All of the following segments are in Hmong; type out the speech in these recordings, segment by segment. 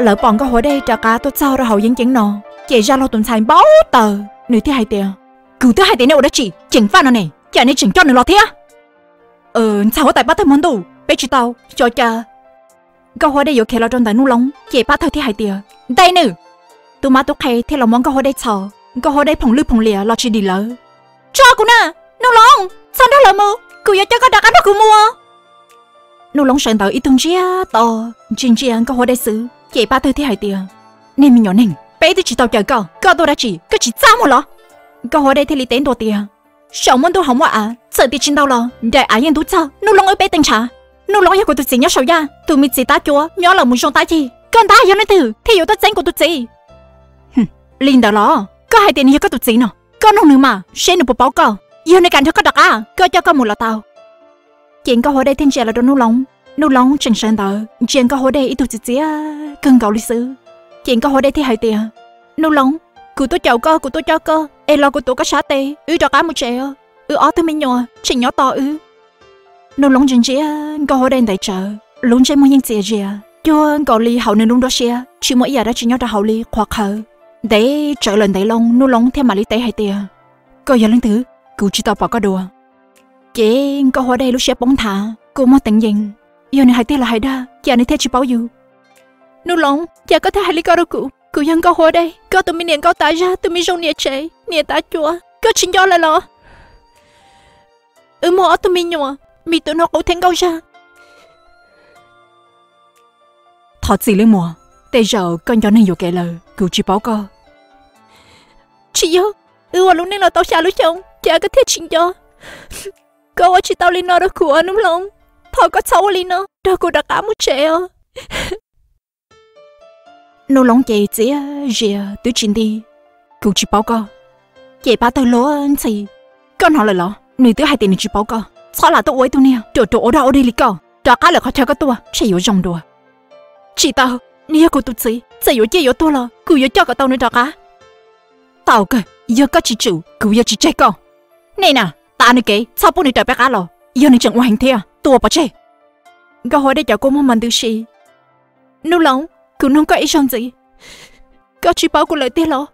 Lawv pom Nkauj Huab Dej rov qab tuaj txog rau hauv yeeb ceeb no, ces Zaj Laug tus ntxhais npau taws, nws thiaj hais tias, Kuv twb hais tias nej ua dab tsi ceev faj no ne, cas nej tseem coj nws los thiab? Ntxhais huab tais Pab Thawj Hmo Ntuj, peb tsis tau. Xyov cas Nkauj Huab Dej yuav khiav los rau ntawm Nuj Loob, ces Pab Thawj thiaj hais tias, Ntej nws! Tus mab tub qhe thiaj los muab Nkauj Huab Dej txhos. Nkauj Huab Dej phoom lwj phoom liam los tsis dim lawv. Tso kuv na! Nuj Loob, txhob nrog lawv mus, kuv yuav coj koj rov qab nrog kuv mus. Nuj Loob sawv ntawd ib tug ntsiag to, ntsia ntsia Nkauj Huab Dej xwb, ces Pab Thawj thiaj hais tias, Niag me nyuam neeg, peb twb tsis tau caw koj, koj tuaj dab tsi, koj tsis txaj muag los? Nkauj Huab Dej thiaj li teb ntua tias, Saum muaj ntuj hauv muaj av, txawm tias tsis ntau los nraim av yeej ntub txog. Nuj Loob wb peb tee ntshav. Nuj Loob yog kuv tus txiv nyob saum yaj, tus me txiv tab cuab nyob lawm mus zoo tab cig. Koj ntag yog leej twg thiaj yuav tuaj txeeb kuv tus txiv? Li ntawd los koj hais tias nws yog koj tus txiv no, koj nug nws mas seb nws puas paub koj. Yog nws kam nrog koj rov qab, koj coj koj mus los tau. Ces Nkauj Huab Dej thiaj ntsia los rau Nuj Loob. Nuj Loob tseem sawv ntawd ntsia Nkauj Huab Dej ib tug txiv txiaj kawg nkaus li xwb. Ces Nkauj Huab Dej thiaj hais tias, Nuj Loob, kuv tuaj caum koj, kuv tuaj coj koj, es los kuv tuav koj sab tes, wb rov qab mus tsev os. Wb ob tug me nyuam tseem nyob tos wb. Nuj Loob ntsia ntsia Nkauj Huab Dej ntev tsawv, lub ntsej muag yeej txias zias cuag nkaus li hauv nws lub nruab siab tsis muaj ib yam dab tsi nyob rau hauv li, qhuav qhawv. Ntev tsawv lawm ntev loo, Nuj Loob thiaj mam li teb hais tias, Koj yog leej twg? Kuv tsis tau pom koj dua. Ces Nkauj Huab Dej lub siab poob nthav, kua muag teev yees. Yog nws hais tiag los hais dag, cas nws thiaj tsis paub yus? Nuj Loob, cas koj thiaj hais li ko rau kuv? Kuv yog Nkauj Huab Dej, koj tus me niam nkauj tav zag, tus me zoo niam tsev, niam tav cuab, koj tsis nco lawm los? Wb muaj ob tug me nyuam, me tus no qub thiab nkauj zag. Thov txim Leej Muas, tej zaum koj nco neeg yuam kev lawm, kuv tsis paub koj. Tsis yog, wb ua lub neej los tau xya lub xyoo, cas koj thiaj tsis nco? Koj ua tsis tau li no rau kuv os Nuj Loob, thov koj txhob ua li no, nrog kuv rov qab mus tsev os. Nuj Loob ces txias zias twb tsis nti. Kuv tsis paub koj. Ces Pab Tawg luag ntxhi, Koj hnov lawm los? Nws twb hais tias nws tsis paub koj, txhob lam tuaj ua ib tug niag ruam ruam ua dog ua dig li koj. Rov qab lawm qhov chaw koj tuaj, ntshe yuav zoo dua. Tsis tau, nws yog kuv tus txiv, txawm yuav ciaj yuav tuag los kuv yuav coj kom tau nws rov qab. Tau kawg, yog koj tsis tsum, kuv yuav tsis tseg koj. Nej na, tav nws kev, txhob pub nws raws peb qab los, yog nws tseem ua heev thiab, tua pov tseg. Nkauj Huab Dej cov kua muag mas ntws si. Nuj Loob, kuv nug koj ib zaug ntxiv, koj tsis paub kuv lawm tiag los?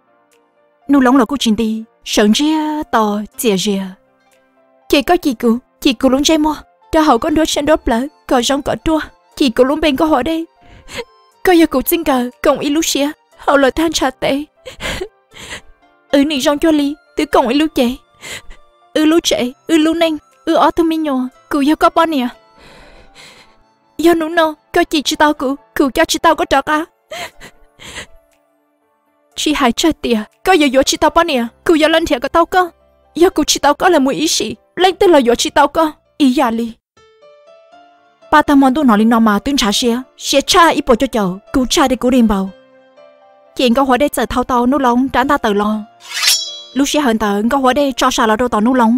Nuj Loob los kuj tsis nti, sawv ntsiag to, txias zias. Ces koj cim kuv, cim kuv lub ntsej muag rau hauv koj nruab siab nruab plawv kom zoo kom ruaj, cim kuv lub npe Nkauj Huab Dej. Koj yog kuv txij nkawm koom ib lub siab hauv lawv tag ntshav teb. Wb nim zoo cuag li twb koom ib lub cev. Wb lub tsev, wb lub neej, wb ob tug me nyuam, kuv yog koj poj niam. Yog hnub no koj cim tsis tau kuv, kuv coj tsis tau koj rov qab. Tsis hais tsawg tias koj yuav yuav tsis tau poj niam, kuv yuav los nrhiav kom tau koj. Yog kuv tsis tau koj los mus ib sim, leej twg los yuav tsis tau koj ib yam li. Paj Tawg Hmo Ntuj hnov li no mas twb ntshav siab, siab tshaj ib puas cuaj caum, kuv tshaj dej kub dej npau. Ces Nkauj Huab Dej txawm thau tau Nuj Loob rab ntaj tawm los. Lub sij hawm ntawd Nkauj Huab Dej tso sa los rau tom Nuj Loob,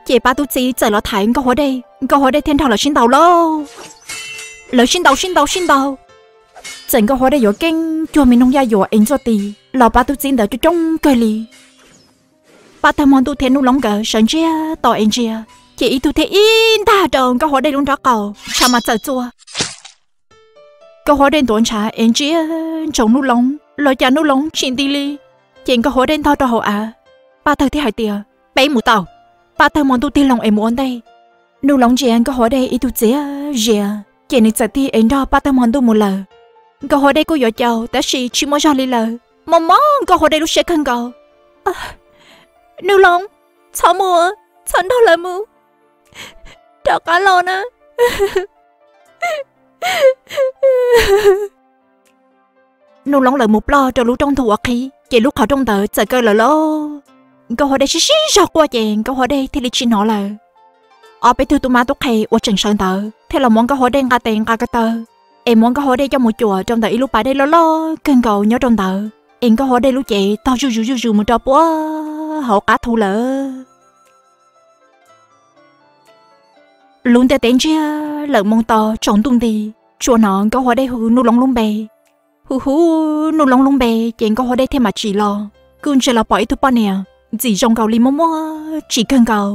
ces Paj Tub Txib txawm los thaiv Nkauj Huab Dej, Nkauj Huab Dej thiaj nrog lawv sib ntaus lauj. Lawv sib ntaus sib ntaus sib ntaus, txawm Nkauj Huab Dej yuav keeb cuag me noog yaj yuam es ntxuaj ti los Paj Tub Txib ntawd coob coob kawg li. Paj Tawg Hmo Ntuj thiab Nuj Loob nkawd sawv ntsiag to es ntsia, ces ib tug thiab ib ntag rau Nkauj Huab Dej lub nrob qaum, ntshav mas txawm txua. Nkauj Huab Dej ntuav ntshav es ntsia ntsoov Nuj Loob los cas Nuj Loob tsis nti li. Ces Nkauj Huab Dej ntog rau hauv av, Paj Tawg thiaj hais tias, Peb mus tau. Paj Tawg Hmo Ntuj tig loo es mus ua ntej. Nuj Loob ntsia Nkauj Huab Dej ib tug txias zias, ces nws txawm tig es nrog Paj Tawg Hmo Ntuj mus lawm. Nkauj Huab Dej kuj yuav caum tab sis tsis muaj zog li lawm, mob mob Nkauj Huab Dej lub siab kawg nkaus. Nuj Loob, txhob mus, txhob nrog lawv mus, rov qab los na. Nuj Loob lawv mus ploj rau lub rooj ntug uas qhib, ces lub qhov rooj ntawd txawm kaw lawm lauj. Nkauj Huab Dej sib sib zog quaj ces Nkauj Huab Dej thiaj li tsis hnov lawm. Ob peb tug tub mab tub qhe uas tseem sawv ntawd thiaj los muab Nkauj Huab Dej nqa tes nqa ko taw, es muab Nkauj Huab Dej coj mus cuam rau ntawm ib lub pas dej loj loj kawg nkaus nyob rau ntawd, es Nkauj Huab Dej lub cev tog zuj zus zuj zus mus rau puag hauv qab thu lawm. Lub ntiaj teb ntsiag lawm moo to tsaus ntuj nti, tsuas hnov Nkauj Huab Dej hu Nuj Loob lub npe. Hu hu Nuj Loob lub npe ces Nkauj Huab Dej thiaj mam tsim los, kuj ntsia los pom ib tug poj niam ntxim zoo nkaus li muaj muaj tsim kawg nkaus.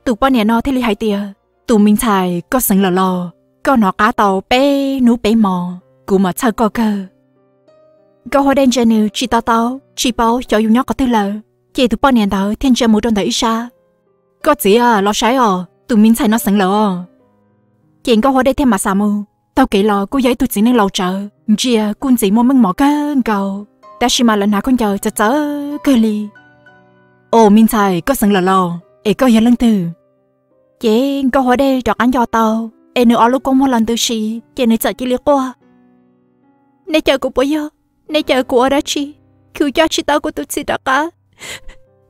Tus poj niam no thiaj li hais tias, Tus me ntxhais, koj xeev lawm los? Koj hnov qab tau peb hnub peb hmo, kuv mam txhawj koj kawg. Nkauj Huab Dej ntsia nws tsis to taub tsis paub xyov yus nyob qhov twg lawm, ces tus poj niam ntawd thiaj ntsia mus rau ntawm ib sab. Koj txiv, los saib os, tus me ntxhais no xeev lawm os. Ces Nkauj Huab Dej thiaj mam xav mus, taug kev los kuj yog ib tug txiv neej laus tsawv, ntsia kuj ntxim muaj meej mom kawg nkaus, tab sis mas lawv hnav khaub ncaws txawv txawv kawg li. Os, me ntxhais, koj xeev lawm los? Es koj yog leej twg? Ces Nkauj Huab Dej rov qab nco tau, es nws ob lub kua muag los ntws si, ces nws txawm cia li quaj. Nej caw kuv puas yog? Nej caw kuv ua dab tsi? Kuv coj tsis tau kuv tus txiv rov qab.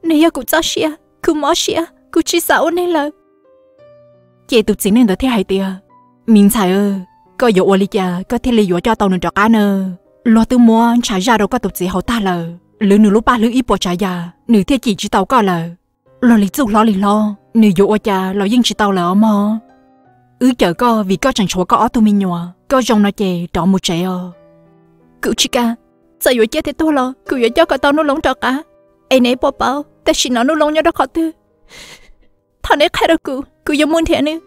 Nws yog kuv txoj sia, kuv mob siab, kuv tsis xav ua neeg lawm. Ces tus txiv neej ntawd thiaj hais tias, me ntxhais, koj yuav ua li cas koj thiaj li yuav coj tau nws rov qab na? Luag twb muab ntshav zaj rau koj tus txiv haus tag lawm, lwv nws lub paj hlwb ib puas tsav yam, nws thiaj cim tsis tau koj lawm. Luag li txuj hlob li hlob, nws yuav ua cas los yeej tsis tau lawm os mog. Wb cawm koj vim koj tseem tshuav koj ob tug me nyuam, koj zoo no ces rov mus tsev os. Kuv tsis kam, txawm yuav ciaj thiab tuag los kuv yuav coj kom tau Nuj Loob rov qab. Es neb puas paub tam sim no Nuj Loob nyob rau qhov twg? Thov neb qhia rau kuv, kuv yuav mus nrhiav nws.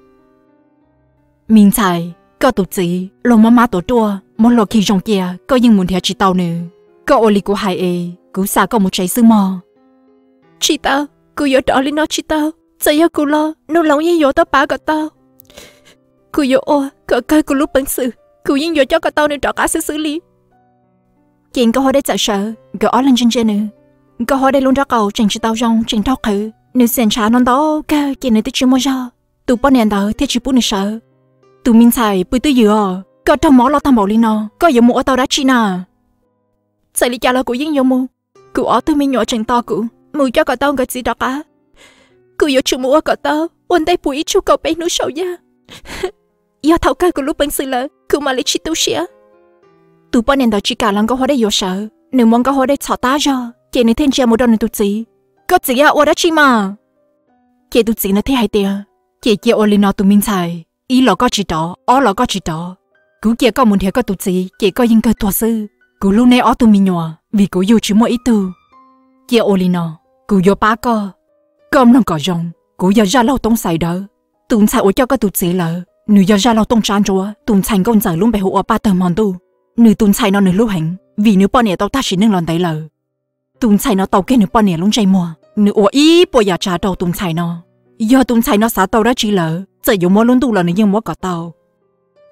Me ntxhais, koj tus txiv luag muab mab tuav ruaj, muab hlua khi zoo cia, koj yeej mus nrhiav tsis tau nws. Koj ua li kuv hais es kuv xa koj mus tsev xwb mog. Tsis tau, kuv yuav rov li no tsis tau. Txawm yog kuv los Nuj Loob yeej yuav tuaj pab kom tau. Kuv yuav ua kom kawg kuv lub peev xwm, kuv yeej yuav coj kom tau nws rov qab xwb xwb li. Ces Nkauj Huab Dej txawm sawv, nkawd ob leeg ntsia ntsia nws. Nkauj Huab Dej lub nrob qaum tseem tsis tau zoo, tseem raug qhwv, nws xiam ntshav no ntau kawg ces nws twb tsis muaj zog, tus poj niam ntawd thiaj tsis pub nws sawv. Tus me ntxhais, pw twj ywm os, koj raug mob loj tag npaum li no, koj yuav mus ua tau dab tsi na? Txawm li cas los kuv yeej yuav mus. Kuv ob tug me nyuam tseem tos kuv mus coj kom tau nkawd txiv rov qab. Kuv yuav tsum mus ua kom tau ua ntej puv ib tsug kaum peb hnub saum yaj. Yog thaum kawg kuv lub peev xwm lawm kuv mam li tsis tu siab. Tus poj niam ntawd tsis kam los Nkauj Huab Dej yuav sawv, nws muab Nkauj Huab Dej txhom tag zog ces nws thiaj ntsia mus rau nws tus txiv. Koj txiv, ua dab tsi mas? Ces tus txiv ntawd thiaj hais tias, ces cia ua li no tus me ntxhais, ib los koj tsis rov, ob los koj tsis rov, kuv cia koj mus nrhiav koj tus txiv ces koj yeej kawg tuag xwb. Kuv hlub neb ob tug me nyuam vim kuv yug tsis muaj ib tug. Cia ua li no, kuv yuav pab koj. Koj mloog kom zoo, kuv yog Zaj Laug Tooj Xais Dawb. Tus ntxhais uas coj koj tus txiv lawm, nws yog Zaj Laug Tooj Tsab Ntsuab tus ntxhais nkauj ntxawm lub npe hu ua Paj Tawg Hmo Ntuj. Nws tus ntxhais no nws hlub heev, vim nws poj niam tau tag sim neej los ntev lawm. Tus ntxhais no tau kiag nws poj niam lub ntsej muag, nws ua ib puas yam tsav rau tus ntxhais no. Yog tus ntxhais no xav tau dab tsi lawm, txawm yuav muab lub ntuj los nws yeej muab kom tau.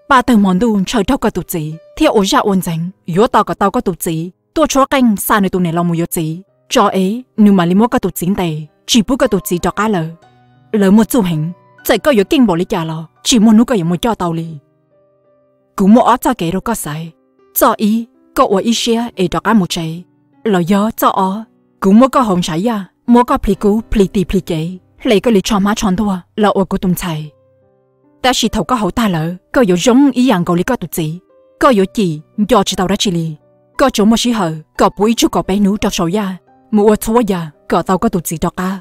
Paj Tawg Hmo Ntuj ntshaw raug koj tus txiv thiaj ua zaj ua ntxeev yuav tos kom tau koj tus txiv tuaj tshuab qeej xa nws tus niam los mus yuav txiv, tso es nws mam li muab koj tus txiv ntes tsis pub koj tus txiv rov qab lawm. Lawv muaj txuj heev, txawm koj yuav keej npaum li cas los tsis muaj hnub koj yuav mus coj tau li. Kuv muaj ob txoj kev rau koj xaiv. Txoj ib, koj ua ib siab es rov qab mus tsev. Los yog txoj ob, kuv muab koj haus ntshav yaj, muab koj plhis kub plhis tis plhis cev, hle koj li tsho hmab tsho ntuag los ua kuv tus ntxhais. Tab sis thaum koj haus tag lawm koj yuav zoo ib yam nkaus li koj tus txiv, koj yuav cim nco tsis tau dab tsi li. Koj tsuas muaj sij hawm kom puv ib tsug kaum peb hnub rau saum yaj mus ua txhua yam kom tau koj tus txiv rov qab.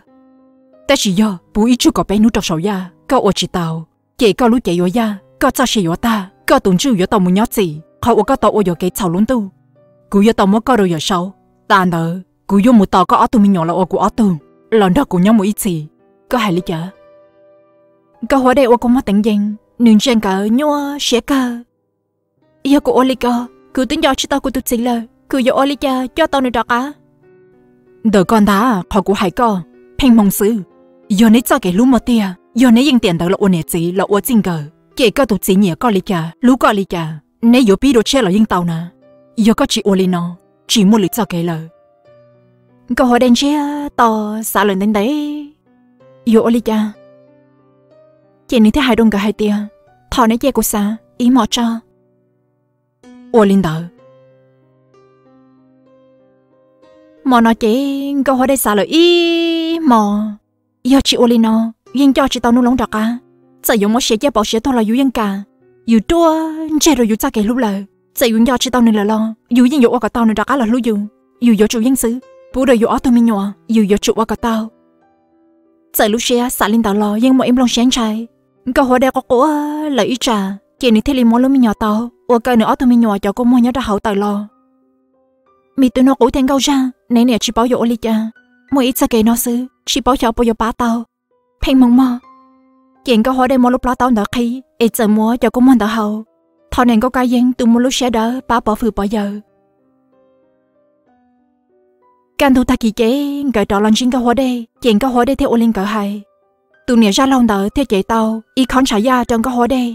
Tab sis yog puv ib tsug kaum peb hnub rau saum yaj koj ua tsis tau, ces koj lub cev yuav yaj, koj txoj sia yuav tag, koj tus ntsuj yuav tau mus nyob txim qhov uas koj tau ua yuam kev txhaum lub ntuj. Kuv yuav tau muab koj rau Yawm Saub. Tas ntawd kuv yuav mus tos koj ob tug me nyuam los ua kuv ob tug, los nrog kuv nyob mus ib txhis. Koj hais li cas? Nkauj Huab Dej ua kua muag teev yees, nws ntsia nkawd nyuaj siab kawg. Yog kuv ua li ko, kuv twb nco tsis tau kuv tus txiv lawm, kuv yuav ua li cas coj tau nws rov qab? Ntawm koj ntag, qhov kuv hais koj, pheej hmoo xwb. Yog neb txoj kev hlub muaj tiag, yog neb yeej tiam ntawd los ua niam txiv los ua txij nkawm, ces koj tus txiv nyiam koj li cas, hlub koj li cas, neb yuav pib dua tshiab los yeej tau na. Yog koj tsis ua li no, tsis muaj lwm txoj kev lawm. Nkauj Huab Dej ntsiag to xav lawm ntev ntev, yuav ua li cas? Ces nws thiaj hais rau nkawd hais tias, thov neb cia kuv xav ib hmos tso. Ua li ntawd. Hmo no ces Nkauj Huab Dej xav lawm ib hmos, yog tsis ua li no, yeej coj tsis tau Nuj Loob rov qab. Txawm yuav muab siav ciaj pauv siav tuag los yus yeej kam. Yus ruaj ntseg rau yus txoj kev hlub lawm, txawm yus nco tsis tau nws lawm los yus yeej yuav ua kom tau nws rov qab los hlub yus. Yus yuav tsum yeej xwb, pub rau yus ob tug me nyuam yus yuav tsum ua kom tau. Txawm lub siab xav li ntawd los yeej muaj ib nplooj siab ntshai. Nkauj Huab Dej quaj quaj lawm ib tsam ces nws thiaj li muab lub me nyuam tau uas kaw nws ob tug me nyuam cov kua muag nyob rau hauv tawm los. Me tub hnub qub thiab nkauj zag, neb niam tsis paub yuav ua li cas, muaj ib txoj kev no xwb tsis paub xyov puas yuav pab tau. Pheej hmoo mog. Ces Nkauj Huab Dej muab lub plaub taub ntawd qhib es txawm muab cov kua muag ntawd haus. Thov niam Nkauj Kab Yeeb tus muaj lub siab dawb pab pov hwm pov yawm. Kaj ntug tag kis ces nkawd rov los ntsib Nkauj Huab Dej, ces Nkauj Huab Dej thiaj ua li nkawd hais. Tus niam zaj laug ntawd thiaj cev tau ib khob ntshav yaj rau Nkauj Huab Dej.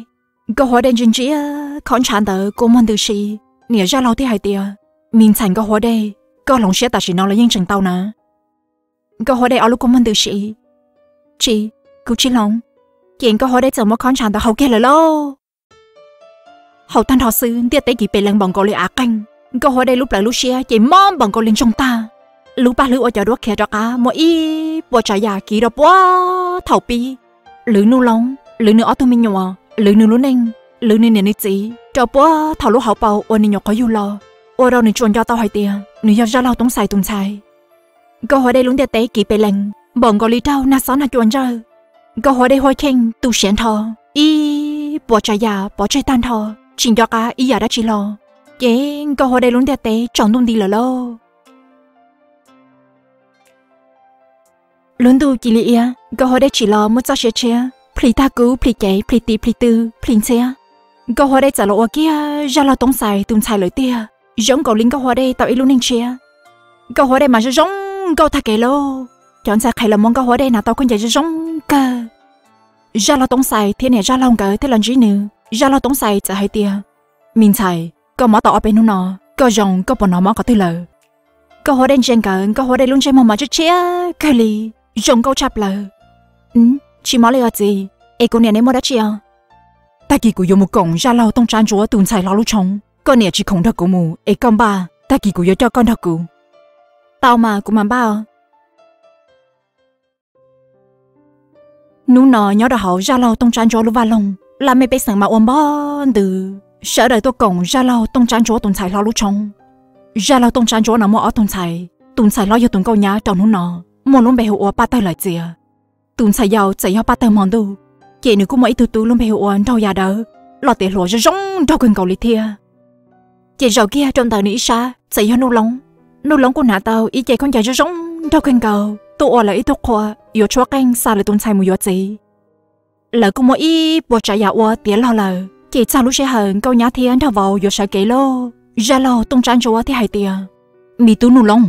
Nkauj Huab Dej ntsia ntsia khob ntshav ntawd kua muag ntws si. Niam zaj laug thiaj hais tias, Me ntxhais Nkauj Huab Dej, koj hloov siab tam sim no los yeej tseem tau na. Nkauj Huab Dej ob lub kua muag ntws si. Tsis, kuv tsis hloov. Ces Nkauj Huab Dej txawm muab khob ntshav ntawd haus kiag lawm lauj. Haus tag nrho xwb ntiaj teb kiv pes lees npaum nkaus li av qeeg. Nkauj Huab Dej lub plawv lub siab ces mob npaum nkaus li ntsoog tag. Lub paj hlwb ua cov duab khiav rov qab muaj ib puas tsav yam kiv rau puag thaum pib. Lwv Nuj Loob, lwv nws ob tug me nyuam, lwv nws lub neej, lwv nws niam nws txiv rau puag thaum lub hauv paus uas nws nyuam qhuav yug los, ua rau nws tsuas nco tau hais tias nws yog zaj laug Tooj Xais tus ntxhais. Nkauj Huab Dej lub ntiaj teb kiv pes lees npaum nkaus li raug nag xob nag cua ntsawj. Nkauj Huab Dej huaj cheej tu siav nrho, ib puas tsav yam pov tseg tag nrho, tsis nco qab ib yam dab tsi hlo. Ces Nkauj Huab Dej lub ntiaj teb tsaus ntuj nti lawm lauj. Lub ntuj cia li iab, Nkauj Huab Dej tsim los muaj txoj sia tshiab, plhis tag kub plhis cev plhis tis plhis tw plhis ntxhiab. Nkauj Huab Dej txawm los ua kiag zaj laug Tooj Xais tus ntxhais lawm tiag, zoo nkaus li Nkauj Huab Dej tau ib lub neej tshiab. Nkauj Huab Dej mas zoo zoo nkauj tag kev lauj. Cov ntxhais qhev los muab Nkauj Huab Dej hnav tau khaub ncaws zoo zoo kawg. Zaj laug Tooj Xais thiab niam zaj laug nkawd thiaj los ntsib nws. Zaj laug Tooj Xais txawm hais tias, Me ntxhais, koj mob tau ob peb hnub no, koj zoo koj puas hnov mob qhov twg lawm? Nkauj Huab Dej ntsia nkawd, Nkauj Huab Dej lub ntsej muag mas tshiab tshiab kawg li, zoo nkauj tshaj plaws. Tsis mob li os txiv, es kuv niam neb muaj dab tsi os? Tag kis kuv yuav mus koom zaj laug Tooj Tsab Ntsuab tus ntxhais hlob lub tshoob, koj niam tsis khoom nrog kuv mus es koj npaj, tag kis kuv yuav coj koj nrog kuv. Tau mas kuv mam npaj os. Hnub no nyob rau hauv zaj laug Tooj Tsab Ntsuab lub vaj loog, laj mej pej xeem mas ua npog ntws, sawv daws tuaj koom zaj laug Tooj Tsab Ntsuab tus ntxhais hlob lub tshoob. Zaj laug Tooj Tsab Ntsuab no muaj ob tug ntxhais, tus ntxhais hlob yog tus nkauj nyab rau hnub no, muaj lub npe hu ua Paj Tawg Lawm Txias. Tus ntxhais yau txawm yog Paj Tawg Hmo Ntuj, ces nws kuj muaj ib tug tub lub npe hu ua Nraug Yaj Dawb, los tiav hluas zoo zoo nraug kawg nkaus li thiab. Ces zaum kiag rau ntawm nws ib sab txawm yog Nuj Loob. Nuj Loob kuj hnav tau ib ce khaub ncaws zoo zoo nraug kawg nkaus tuaj ua lawv ib tug qhua yuav tshuab qeej xa lawv tus ntxhais mus yuav txiv. Lawv kuj muaj ib puas tsav yam ua tiav log lawm, ces txog lub sij hawm nkauj nyab thiab nraug vauv yuav sawv kev lauj, zaj laug Tooj Tsab Ntsuab thiaj hais tias, Me tub Nuj Loob,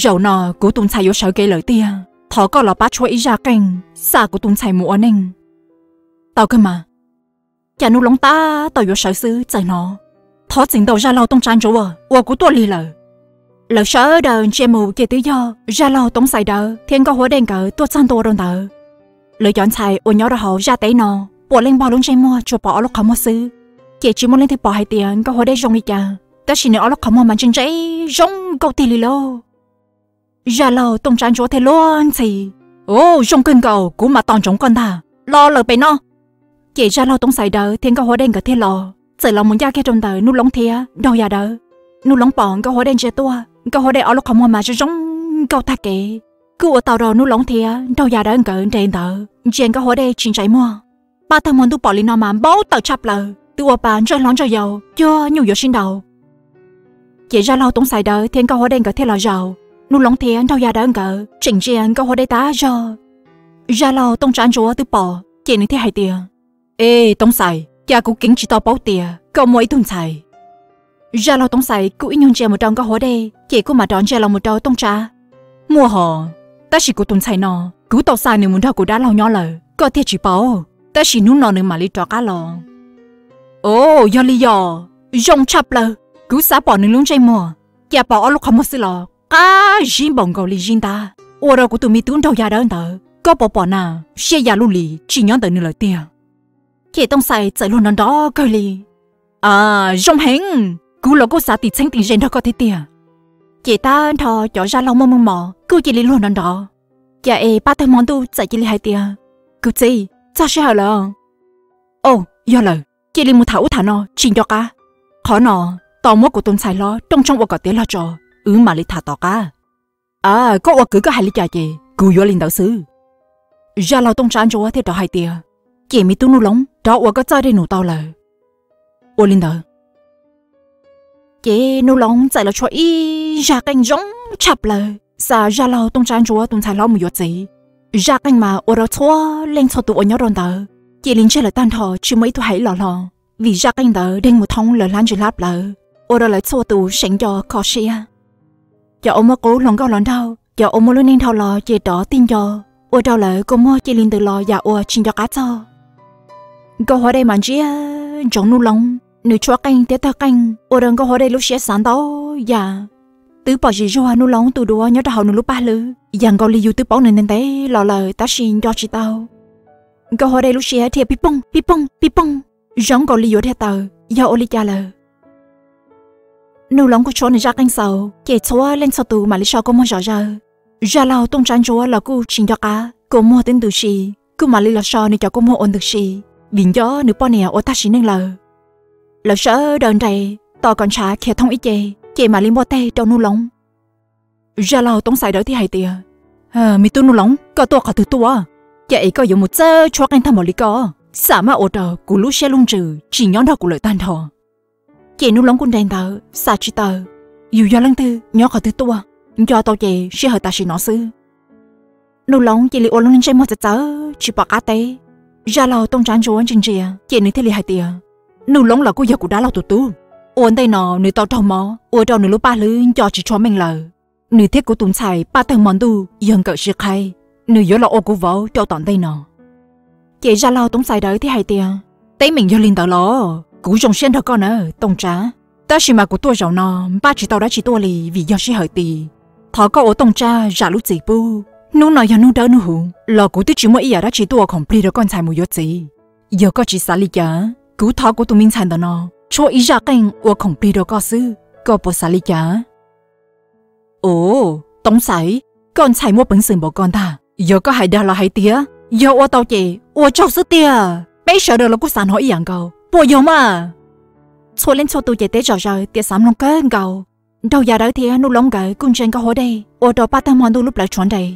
zaum no kuv tus ntxhais yuav sawv kev lawm tiag, thov koj los pab tshuab ib zaj qeej xa kuv tus ntxhais mus ua neej. Tau kawg mas. Cas Nuj Loob tab tom yuav sawv xwb txawm hnov, Thov txim ntau zaj laug Tooj Tsab Ntsuab uas kuv tuaj lig lawm. Lawv sawv daws ntsia mus ces twb yog zaj laug Tooj Xais Dawb thiab Nkauj Huab Dej nkawd tuaj txog ntua rau ntawd. Lawv cov ntxhais uas nyob rau hauv zaj teb no, puav leej npog lub ntsej muag tsuas pom ob lub qhov muag xwb, ces tsis muaj leej twg pom hais tias Nkauj Huab Dej zoo li cas, tab sis nws ob lub qhov muag mas ntse ntse zoo nkauj tiag li lauj. Zaj laug Tooj Tsab Ntsuab thiaj luag ntxhi, Ub, zoo kawg nkaus, kuv mas tos ntsoov koj ntag, los lawm pem no. Ces zaj laug Tooj Xais Dawb thiab Nkauj Huab Dej nkawd thiaj los, txawm los mus ncaj kiag rau ntawm Nuj Loob thiab Nraug Yaj Dawb. Nuj Loob pom Nkauj Huab Dej ntsia tuaj, Nkauj Huab Dej ob lub qhov muag mas zoo zoo nkauj tag kev, kuj ua tau rau Nuj Loob thiab Nraug Yaj Dawb nkawd nres ntawd ntsia Nkauj Huab Dej tsis ntsais muag. Paj Tawg Hmo Ntuj pom li no mas npau taws tshaj plaws, twb ua pa ntsawj hlob ntsawj yau cuag nyuj yuav sib ntaus. Ces zaj laug Tooj Xais Dawb thiab Nkauj Huab Dej nkawd thiaj los zaum, Nuj Loob thiab Nraug Yaj Dawb nkawd tseem ntsia Nkauj Huab Dej tag zog. Zaj laug Tooj Tsab Ntsuab twb pom ces nws thiaj hais tias, Es Tooj Xais, cas kuv keev tsis tau paub tias koj muaj ib tug ntxhais? Zaj laug Tooj Xais kuj ib nyuag ntsia mus rau Nkauj Huab Dej ces kuj mam rov ntsia los mus rau Tooj Tsab. Muaj hos, tab sis kuv tus ntxhais no kuv tau xa nws mus nrog kuv dab laug nyob lawm, koj thiaj tsis paub, tab sis hnub no nws mam li rov qab los. Os, yog li yog, zoo tshaj plaws, kuv xav pom nws lub ntsej muag, cas pom ob lub qhov muag xwb los qab zib npaum nkaus li zib ntab, ua rau kuv tus me tub Nraug Yaj Dawb ntawd koj puas pom na, siab ya luj li tsis nyob ntawm nws lawm tiag. Ces Tooj Xais txawm luag nrov nrov kawg li, A, zoo heev, kuv los kuj xav tim txheeb tim ze nrog koj thiab tiag. Ces tag nrho cov zaj laug muaj meej mom kuj cia li luag nrov nrov. Cas es Paj Tawg Hmo Ntuj txawm cia li hais tias, Kuv txiv, txog sij hawm lawm. Au, yog lawm, cia li mus tham ub tham no tsis nco qab. Qhov no, tos muab kuv tus ntxhais hlob rooj tshoob ua kom tiav log tso, wb mam li tham tom qab. A, koj ua kwv koj hais li cas ces kuv yuav li ntawd xwb. Zaj laug Tooj Tsab Ntsuab thiaj rov hais tias, Ces me tub Nuj Loob, rov ua koj txoj dej num tau lawm. Ua li ntawd. Ces Nuj Loob txawm los tshuab ib zaj qeej zoo tshaj plaws xa zaj laug Tooj Tsab Ntsuab tus ntxhais hlob mus yuav txiv. Zaj qeej mas ua rau txhua leej txhua tus uas nyob rau ntawd cia li ntsiag lawm tag nrho tsis muaj ib tug hais ib los hlo, vim zaj qeej ntawd deeg mus thoob lawv hlab ntsws hlab plawv, ua rau lawv txhua tus seev nco kho siab. cov uas muaj qub hluas nkauj hluas nraug, cov uas muaj lub neej dhau los ces rov tig nco, ua rau lawv kua muag cia li ntws los yam uas tsis nco qab txog. Nkauj Huab Dej mas ntsia ntsoov Nuj Loob, nws tshuab qeej thiab tawg qeej ua rau Nkauj Huab Dej lub siab xav ntau yam. Twb pom zim zuag Nuj Loob tus duav nyob rau hauv nws lub paj hlwb, yam nkaus li yus twb paub nws ntev ntev los lawm tab sis nco tsis tau. Nkauj Huab Dej lub siab dhia pib pooj pib pooj pib pooj, zoo nkaus li yuav dhia tawm, yog ua li cas lawm? Nuj Loob kuj tshuab nws zaj qeej xaus, ces txhua leej txhua tus mam li so kua muag zom zaws. Zaj laug Tooj Tsab Ntsuab los kuj tsis nco qab, kua muag twb ntws si, kuj mam li los so nws cov kua muag uas ntws si, vim nco nws poj niam uas tag sim neej lawm. Lawv sawv daws nres tos kom ntshav khiav thoob ib ce, ces mam li npuaj teg rau Nuj Loob. Zaj laug Tooj Xais Dawb thiaj hais tias, Me tub Nuj Loob, koj tuaj qhov twg tuaj? Cas es koj yuav mus txawj tshuab qeej tag npaum li koj? Xam maj ua rau kuv lub siab lub ntsws tsis nyob nrog kuv lawm tag nrho. Ces Nuj Loob kuj nres ntawd xav tsis taus, yus yog leej twg nyob qhov twg tuaj, nco tau ces sij hawm tam sim no xwb. Nuj Loob cia li ua lub neej ntsej muag txawv txawv tsis pom qab teb. Zaj laug Tooj Tsab Ntsuab ntsia ntsia ces nws thiaj li hais tias, Nuj Loob los kuj yog kuv dab laug tus tub, ua ntej no nws tau raug mob ua rau nws lub paj hlwb nco tsis tshua meej lawm. Nws thiab kuv tus ntxhais Paj Tawg Mo Ntuj yog nkawm sib qhaib, nws yuav los ua kuv vauv rau tom ntej no. Ces Zaj laug Tooj Xais Dawb thiaj hais tias, Teeb meem yog li ntawd los kuv zoo siab nrog koj na Tooj Tsab, tab sis mas kuv tuaj zaum no npaj tsis tau dab tsi tuaj li vim yog sij hawm ti. Thov koj ua Tooj Tsab zam lub txim pub, hnub no yog hnub dawb hnub huv los kuv twb tsis muaj ib yam dab tsi tuaj ua khoom plig rau koj ntxhais mus yuav txiv. Yog koj tsis xav li cas, kuv thov kuv tus me ntxhais ntawm no tshuab ib zaj qeej ua khoom plig rau koj xwb, koj puas xav li cas? Ua, Tooj Xais, koj ntxhais muaj peev xwm npaum ko ntag. Yog koj hais dag los hais tiag, yog ua tau ces ua tsaug xwb tiag. Peb sawv daws los kuj xav hnov ib yam nkaus, puas yog mas? Txhua leej txhua tus ces teb zom zaws tias xav mloog kawg nkaus. Nraug Yaj Dawb thiab Nuj Loob nkawd kuj ntsia Nkauj Huab Dej ua rau Paj Tawg Mo Ntuj lub plawv tshuav nres.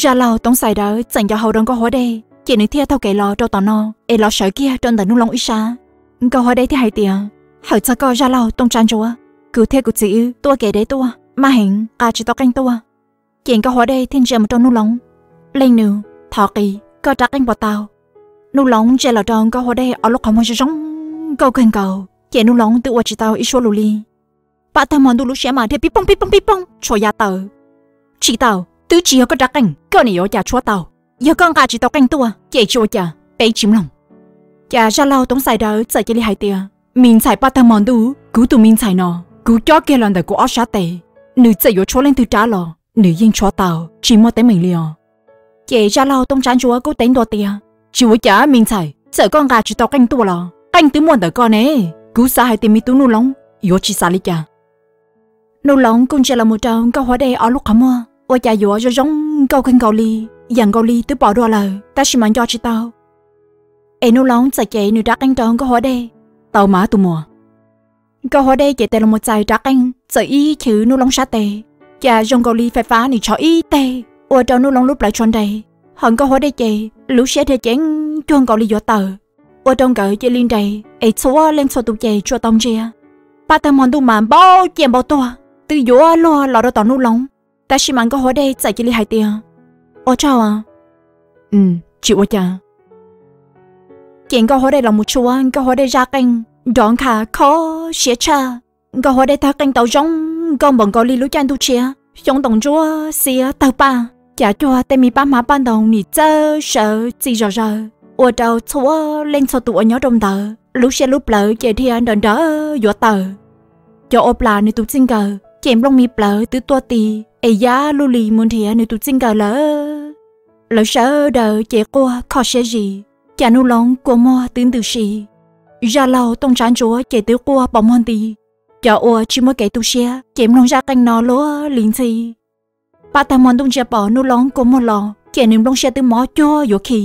Zaj laug Tooj Xais Dawb txawm nco hau rau Nkauj Huab Dej, ces nws thiaj taug kev los rau tom no es los sawv kiag rau ntawm Nuj Loob ib sab. Nkauj Huab Dej thiaj hais tias, Hawm txog koj Zaj laug Tooj Tsab Ntsuab, kuv thiab kuv txiv wb tuaj kev deb tuaj, maj heev nqa tsis tau qeej tuaj. Ces Nkauj Huab Dej thiaj ntsia mus rau Nuj Loob, leej nus, thov qis, koj rab qeej puas tau? Nuj Loob ntsia los rau Nkauj Huab Dej ob lub qhov muag zoo zoo nkauj kawg nkaus, ces Nuj Loob twb ua tsis tau ib suab lus li. Paj Tawg Mo Ntuj lub siab mas dhia pib pooj pib pooj pib pooj tshuav yav tawm. Tsis tau, twb tsis yog koj rab qeej, koj niam yuav ua cas tshuab tau? Yog koj nqa tsis tau qeej tuaj ces tsis ua cas, peb tsis mloog. Cas Zaj laug Tooj Xais Dawb txawm cia li hais tias, Me ntxhais Paj Tawg Mo Ntuj, kuv tus me ntxhais no, kuv cob kiag los ntawm kuv ob sab tes, nws txawm yuav tshuab leej twg rab los nws yeej tshuab tau, tsis muaj teeb meem li os. Ces Zaj laug Tooj Tsab Ntsuab kuj teb ntua tias, Tsis ua cas me ntxhais, txawm koj nqa tsis tau qeej tuaj los qeej twb muaj ntawm koj ne. Kuv xav hais tias me tub Nuj Loob yuav tsis xav li cas. Nuj Loob kuj ntsia los mus rau Nkauj Huab Dej ob lub qhov muag ua cas yuav zoo zoo nkauj kawg nkaus li, yam nkaus li twb pom dua lawm tab sis mas nco tsis tau. Es Nuj Loob txawm cev nws rab qeej rau Nkauj Huab Dej. Tau mas tus muam. Nkauj Huab Dej ces tes los mus txais rab qeej txawm ib chwv Nuj Loob sab tes, cas zoo nkaus li fais fab nws tshov ib teg ua rau Nuj Loob lub plawv tshuav nres. Ho Nkauj Huab Dej ces lub siab dhia ceev cuag nkaus li yuav tawm, ua rau nkawd cia li nres es txhua leej txhua tus ces tsuas tau ntsia. Paj Tawg Mo Ntuj mas npau ciaj npau tuag twb yuav luag los rau tom Nuj Loob, tab sis mas Nkauj Huab Dej txawm cia li hais tias, Ua tsaug. Tsis ua cas. Ces Nkauj Huab Dej los mus tshuab Nkauj Huab Dej zaj qeej nrov nkha kho siab tshaj. Nkauj Huab Dej tawg qeej tau zoo nkauj npaum nkaus li lub caij ntuj tshiab, xyoob ntoos ntsuab xiab tawg paj, cas cuag tej me paj hmab paj ntoos nim txawj sawv txi zom zaws, ua rau txhua leej txhua tus uas nyob rau ntawd lub siab lub plawv ces dhia nrawm nrawm yuav tawm. Cov ua plas nws tus txij nkawm ces nplooj me plawv twb tuaj ti es yab lub li mus nrhiav nws tus txij nkawm lawm. Lawv sawv daws ces quaj kho siab zis, cas Nuj Loob kua muag twb ntws si. Zaj laug Tooj Tsab Ntsuab ces twb quaj pos muag nti. Cov uas tsis muaj kev tu siab ces mloog zaj qeej no luag li ntxhi. Paj Tawg Mo Ntuj ntsia pom Nuj Loob kua muag los ces nws nplooj siab twb mob cuag yuav khi.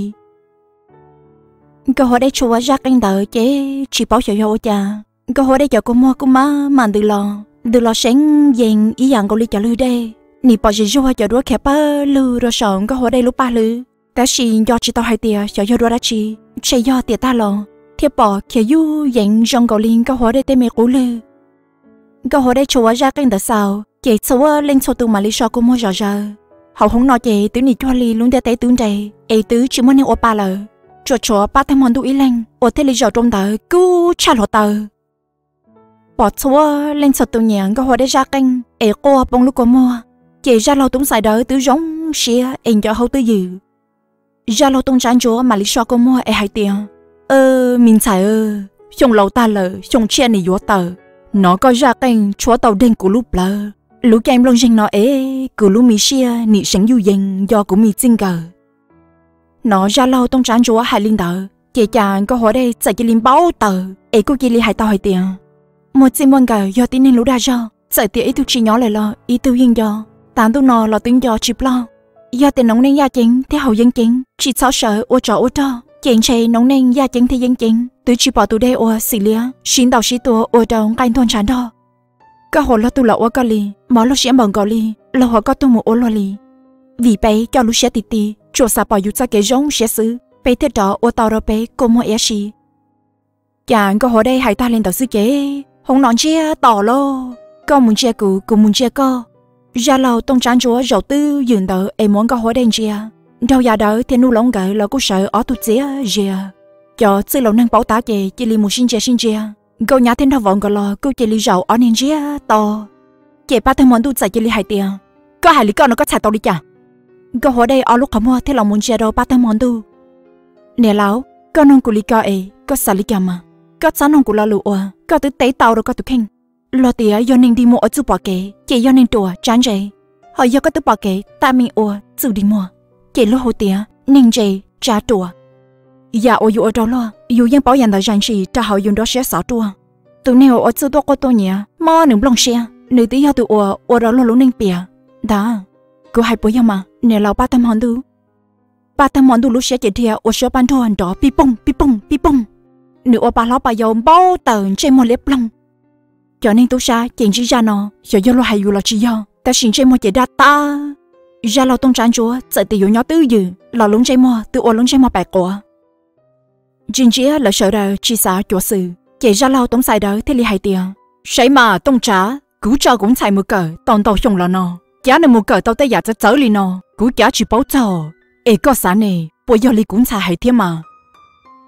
Nkauj Huab Dej tshuav zaj qeej ntawd ces tsis paub xyov yog ua cas, Nkauj Huab Dej cov kua muag kuj maj mam ntws los, ntws los seev yees ib yam nkaus li cov lwg dej. Nim pom zim zuag cov duab khiav pawg lug rau saum Nkauj Huab Dej lub paj hlwb, tab sis nco tsis tau hais tias xyov yog duab dab tsi, ntshe yog tiam tag los thiaj pom khiav yuj yeev zoo nkaus li Nkauj Huab Dej tej me qub lwg. Nkauj Huab Dej tshuav zaj qeej ntawd xaus ces txhua leej txhua tus mam li so kua muag zom zaws. Hauv hoob no ces twb nim cuag li lub ntiaj teb twb nres es twb tsis muaj neeg ua pa lawm, tsuas tshuav Paj Tawg Mo Ntuj ib leeg uas thiaj li zaum rau ntawd kub tshaj hluav taws. pom txhua leej txhua tus nyiam Nkauj Huab Dej zaj qeej es quaj poob lub kua muag, ces Zaj Laug Tooj Xais Dawb twb zoo siab es nco hauv twb ywm. Zaj Laug Tooj Tsav Ntsuab mam li so kua muag es hais tias, Me ntxhais, xyoo laus tag lawm xyoo tshiab nim yuav tawm, hnov koj zaj qeej tshuab tau deeg kuv lub plawv. Lub caij nplooj zeeg no es kuv lub me siab nim seev yuj yees nco kuv me txij nkawm. Hnov Zaj Laug Tooj Tsav Ntsuab hais li ntawd ces cas Nkauj Huab Dej txawm cia li npau taws es kuj cia li hais tau hais tias, muaj txij muaj nkawm yog tib neeg lub dag zog, txawm tias ib tug tsis nyob lawm los ib tug yeej nco. Tav ntuj no los twb nco tsis ploj. Yog tias noob neej yaj ceev thiab haus yeeb ceev tsis txhob sawv ua tsov ua rog ces ntshe noob neej yaj ceev thiab yeeb ceev twb tsis pom tus dej ua xim liab sib ntaus sib tua ua rau nqaij ntuag ntshav nrog. Koj hais luag tug los ua koj li, mob luag siab npaum nkaus li, los hais koj tuag mus ua luag li. Vim peb coj lub siab ti ti, tsuas xav pom yus txoj kev zoo siab xwb, peb thiaj rov ua tau rau peb kua muag iab si. Cas Nkauj Huab Dej hais tag li ntawd xwb ces hoob no ntsiag to lauj, koj mus ntsia kuv, kuv mus ntsia koj. Zaj Laug Tooj Tsav Ntsuab zaum twb ywm ntawd es muab Nkauj Huab Dej ntsia, Nraug Yaj Dawb thiab Nuj Loob nkawd los kuj sawv ob tug txias zias. Cov txwj laus neeg paub tab ces cia li mus sib ntsia sib ntsia, Nkauj Nyab thiab Nraug Vauv nkawd los kuj cia li zaum ob niag ntsiag to. Ces Paj Tawg Hmo Ntuj txawm cia li hais tias, koj hais li koj no koj txhais tau li cas? Nkauj Huab Dej ob lub qhov muag thiaj los mus ntsia rau Paj Tawg Hmo Ntuj. Niam laus, koj nug kuv li ko es koj xav li cas mas? Koj txhob nug kuv lo lus uas koj twb teb tau rau koj tus kheej. Luag tias yog neeg dig muag ua txuj pom kev ces yog neeg ruam tsab ntse, ho yog koj twb pom kev tab meeg ua txuj dig muag ces luag hu tias neeg ntse tsab ruam. Yam uas yus ua rau luag yus yeej paub yam ntawd zais ntshis rau hauv yus nruab siab xov ruaj. Tus neeg uas ua txuj tuaj quaj tuaj nyiav mob nws nplooj siab, nws twb yog tus uas ua rau luag lub neej piam ntag. Kuv hais puas yog mas niam laus Paj Tawg Hmo Ntuj? Paj Tawg Hmo Ntuj lub siab ces dhia ua suab paj nruag nrov pij poog pij poog pij poog. Nws ua pa hlob pa yau npau taws ntsej muag liab ploog. Cov neeg tub sab ces ntsib zaj no xyov yog luag hais yus los tsis yog, tab sis ntsej muag ces daj tag. Zaj Laug Tooj Tsav Ntsuab txawm tias yuav nyob twj ywm los lub ntsej muag twb ua lub ntsej muag pais quav. Ntsia ntsia lawv sawv daws tsis xav cuav xwm ces Zaj Laug Tooj Xais Dawb thiaj li hais tias, saib mas Tooj Tsav, kuv tso kuv ntxhais mus kawm tau ntau xyoo los no, cav nws mus kawm tau tej yam txawv txawv li no kuv cav tsis paub txog. Es koj xav ne, puas yog li kuv ntxhais hais thiab mas?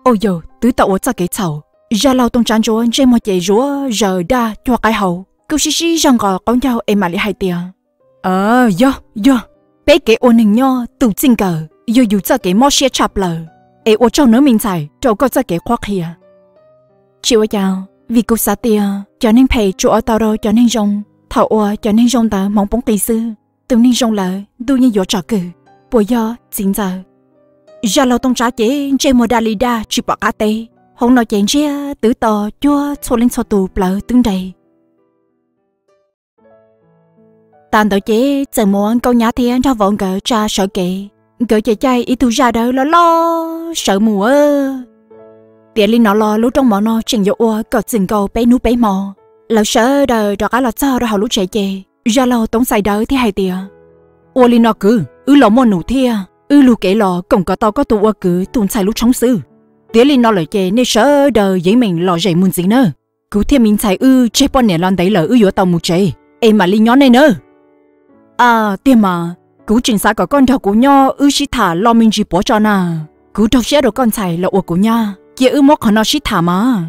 Au yauj, twb tau ua txoj kev txhaum. Zaj Laug Tooj Tsav Ntsuab ntsej muag ces zuav zaws daj cuag qaib hau, kuj sib sib zog nqos qaub ncaug es mam li hais tias, yog, yog, peb kev ua neeg nyob tus txij nkawm yog yus txoj kev mob siab tshaj plaws, es ua tsaug nawb me ntxhais rau koj txoj kev qhuab qhia. Tsis ua cas, vim kuv xav tias cov neeg phem tsuas ua tau rau cov neeg zoo, thaum uas cov neeg zoo ntawd hmoov poob qis xwb, tus neeg zoo lawm ntuj yeej yuav tsom kwm, puas yog txiv ntxawm? Zaj Laug Tooj Tsav ces ntsej muag daj li daj tsis pom qab teb. Hoob no ces ntsiag twb to cuag txhua leej txhua tus plawv twb nres. Tas ntawd ces txawm muab Nkauj Nyab thiab Nraug Vauv nkawd tsa sawv kev, nkawd ces caij ib tug zaj dawb loj loj sawv mus. Tiam li no los lub rooj mov no tseem yuav ua kom txwm nkaus peb hnub peb hmo. Lawv sawv daws rov qab los txog rau hauv lub tsev ces Zaj Laug Tooj Xais Dawb thiaj hais tias, ua li no kwv, wb los muaj nus thiab, wb lug kev los koom kom tau koj tus ua kwv tus ntxhais lub tshoob xwb. Tiam li no lawm ces nej sawv daws yeej meem lom zem mus ntxiv nawb. Kuv thiaj me ntxhais wb tseg poj niam los ntev lawm wb yuav tau mus tsev, es mam li nyob nej nawb. A, tiag mas, kuv tseem xav kom koj nrog kuv nyob wb sib tham los me ntsis puav tso na. Kuv raug siab rau koj ntxhais los ua kuv nyab, cia wb muab qhov no sib tham mas.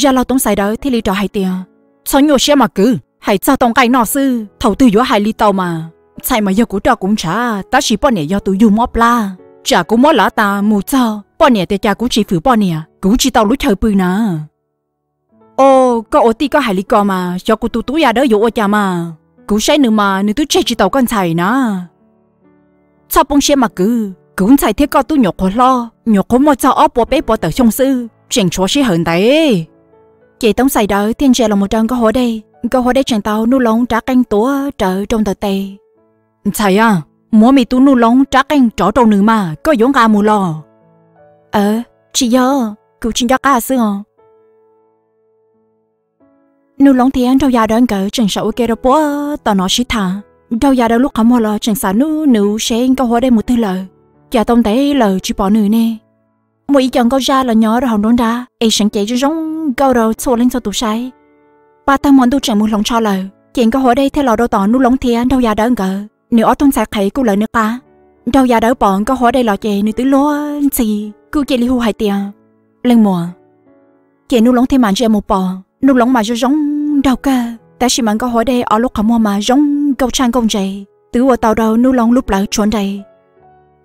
Zaj Laug Tooj Xais Dawb thiaj li rov hais tias, txhob nyuaj siab mas kwv, hais txog tau nqaij noj xwb thaum twg yuav hais li tau mas. Ntxhais mas yog kuv roj kuv ntshav tab sis poj niam yog tus yug mob plab. Tsam kuv muab lav tas mus txog poj niam tias cas kuv tsis fwm poj niam, kuv tsis tau lub chaw pw na. O, koj ua tij koj hais li ko mas xyov kuv tus tub Yaj Dawb yuav ua cas mas. Kuv saib nws mas nws twb tseg tsis taus koj ntxhais na. Txhob poob siab mas kwv, kuv ntxhais thiab koj tub nyuam qhuav hlob, nyuam qhuav muaj txog ob puas peb puas tawm xyoo xwb, tseem tshuav sij hawm ntev. Ces Tooj Xais Dawb thiaj ntsia los mus rau Nkauj Huab Dej, Nkauj Huab Dej tseem tau Nuj Loob rab qeej tuav rawv rau ntawm tes. Ntxhais a, muab me tub Nuj Loob rab qeej rov rau nws mas koj yuav nqa mus los? Tsis yog, kuv tsis nco qab xwb os. Nuj Loob thiab Nraug Yaj Dawb nkawd tseem sawv ua ke rau puag tom no sib tham. Nraug Yaj Dawb lub qhov muag los tseem xav nub nws seb Nkauj Huab Dej mus twg lawm, cas tau ntev lawm tsis pom nws ne. Muaj ib co nkauj zaj los nyob rau hauv nruab nrab es seev cev zoo zoo nkauj rau txhua leej txhua tus saib. Paj Tawg Hmo Ntuj tseem mus hloov tsho lawm ces Nkauj Huab Dej thiaj los rau tom Nuj Loob thiab Nraug Yaj Dawb nkawd. Nws ob tug ntxhais qhev kuj lawv nws qab. Nraug Yaj Dawb pom Nkauj Huab Dej los ces nws twb luag ntxhi, kuj cia li hu hais tias, leej muam. Ces Nuj Loob thiaj mam ntsia mus pom, Nuj Loov mas zoo zoo nraug kawg, tab sis mas Nkauj Huab Dej ob lub qhov muag mas zoo nkauj tshaj nkauj ntses, twb ua tau rau Nuj Loov lub plawv tshuav nres.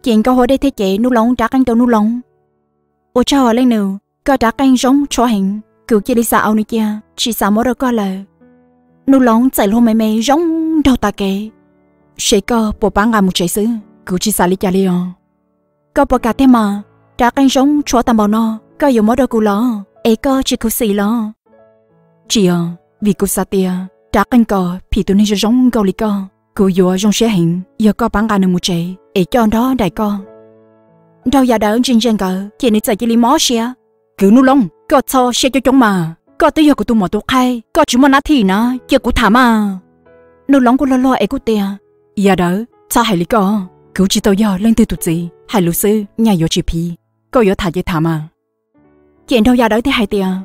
Ces Nkauj Huab Dej thiaj cev Nuj Loov rab qeej rau Nuj Loov. Ua tsaug os leej nus, koj rab qeej zoo tshuav heev, kuv cia li xav au nws cia, tsis xav muab rau koj lawm. Nuj Loov txawm hlub me me zoo nraug tas kev. Ces koj puas pab nqa mus tsev xwb, kuv tsis xav li cas li os. Koj puas kam tiag mas, rab qeej zoo tshuav tag npaum no, koj yuav muab rau kuv los, es koj tsis khuv xim los? Tsis os, vim kuv xav tias rab qeej ko phim tus neeg zoo zoo nkauj li koj, kuv yuav zoo siab heev yog koj pab nqa nws mus tsev es coj nrog daim koj. Nraug Yaj Dawb ntsia ntsia nkawd ces nws txawm cia li mob siab. Kwv Nuj Loov, koj txhob siab coob coob mas, koj twb yog kuv tus muam tus qhaib, koj tsis muaj nab thim na, cia kuv tham mas. Nuj Loov kuj luag luag es kuj tias, Yaj Dawb, txhob hais li koj, kuv tsis tau yog leej twg tus txiv, hais lus xwb nyaj yuav tsis phiv, koj yuav tham ces tham mas. Ces nraug Yaj Dawb thiaj hais tias,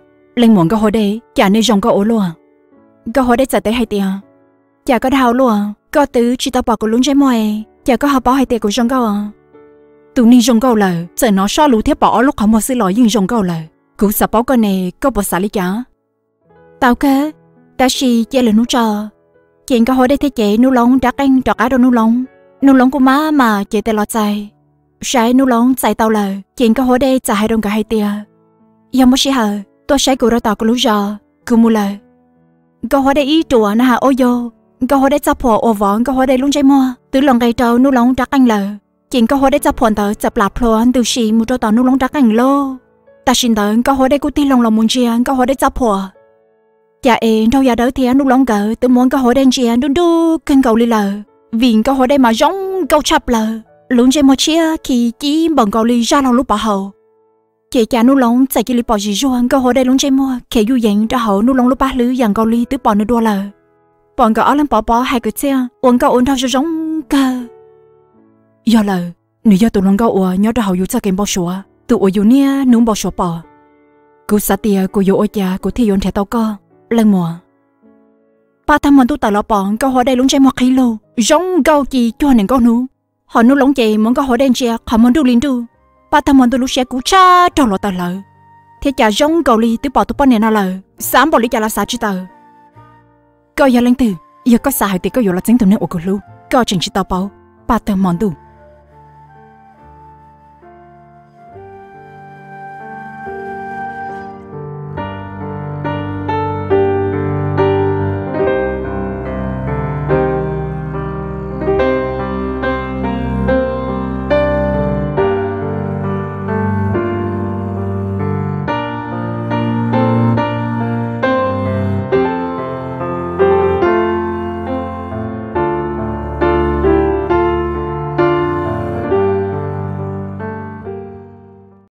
Leej muam Nkauj Huab Dej, cas nej zoo nkauj ua luaj? Nkauj Huab Dej txawm teb hais tias, Cas koj dag ua luaj, koj twb tsis tau pom kuv lub ntsej muag, cas koj ho paub hais tias kuv zoo nkauj? Tus neeg zoo nkauj lawm, txawm hnov sob lus thiab pom ob lub qhov muag xwb los yeej zoo nkauj lawm. Kuv xav paub koj ne, koj puas xav li cas? Tau kawg, tab sis cia lwm hnub tso. Ces Nkauj Huab Dej thiaj cev Nuj Loov rab qeej rov qab rau Nuj Loov. Nuj Loov kuj maj mam cev tes los txais. Saib Nuj Loov txais tau lawm ces Nkauj Huab Dej txawm hais rau nkawd hais tias, Yog muaj sij hawm tuaj saib kuv rau tom kuv lub zos, kuv mus lawm. Nkauj Huab Dej ib ruam na has ua yog, Nkauj Huab Dej txoj phuam uas vov Nkauj Huab Dej lub ntsej muag twb los nqes rau Nuj Loov rab qeej lawm. Ces Nkauj Huab Dej txoj phuam ntawd txawm plam plhuav ntws si mus rau tom Nuj Loov rab qeej lauj. Tam sim ntawd Nkauj Huab Dej kuj tig loo los mus ntsia Nkauj Huab Dej txoj phuam. Cas es nraug Yaj Dawb thiab Nuj Loov nkawd twb muab Nkauj Huab Dej ntsia nruj nruj kawg nkaus li lawm, vim Nkauj Huab Dej mas zoo nkauj tshaj plaws, lub ntsej muag tshiab khi cib npaum nkaus li zaj laug lub pov haum. Ces cas Nuj Loov txawm cia li pom zim zuag Nkauj Huab Dej lub ntsej muag khiav yuj yees rau hauv Nuj Loov lub paj hlwb yam nkaus li twb pom nws dua lawm. Pom nkawd ob leeg pov pob hais kwv txhiaj ua nkauj ua nraug zoo zoo kawg. Yog lawm, nws yog tus hluas nkauj uas nyob rau hauv yus txoj kev npau suav, tus uas yus niaj hnub npau suav pom. Kuv xav tias kuv yuav ua cas kuv thiaj yuav nrhiav tau koj, leej muam. Paj tag hmo ntuj tawm los pom Nkauj Huab Dej lub ntsej muag qhib lug zoo nkauj ci cuag niam nkauj hnub, ho Nuj Loov ces muab Nkauj Huab Dej ntsia qhov muag nruj li nruj. Paj tag hmo ntuj lub siab kub tshaj raug hluav taws hlawv, thiab cas zoo nkaus li twb pom tus poj niam no lawm, xav npaum li cas los xav tsis tawm. Koj yog leej twg? Yog koj xav hais tias koj yuav los txeeb tus neeg uas kuv hlub, koj tseem tsis tau paub. Paj tag hmo ntuj,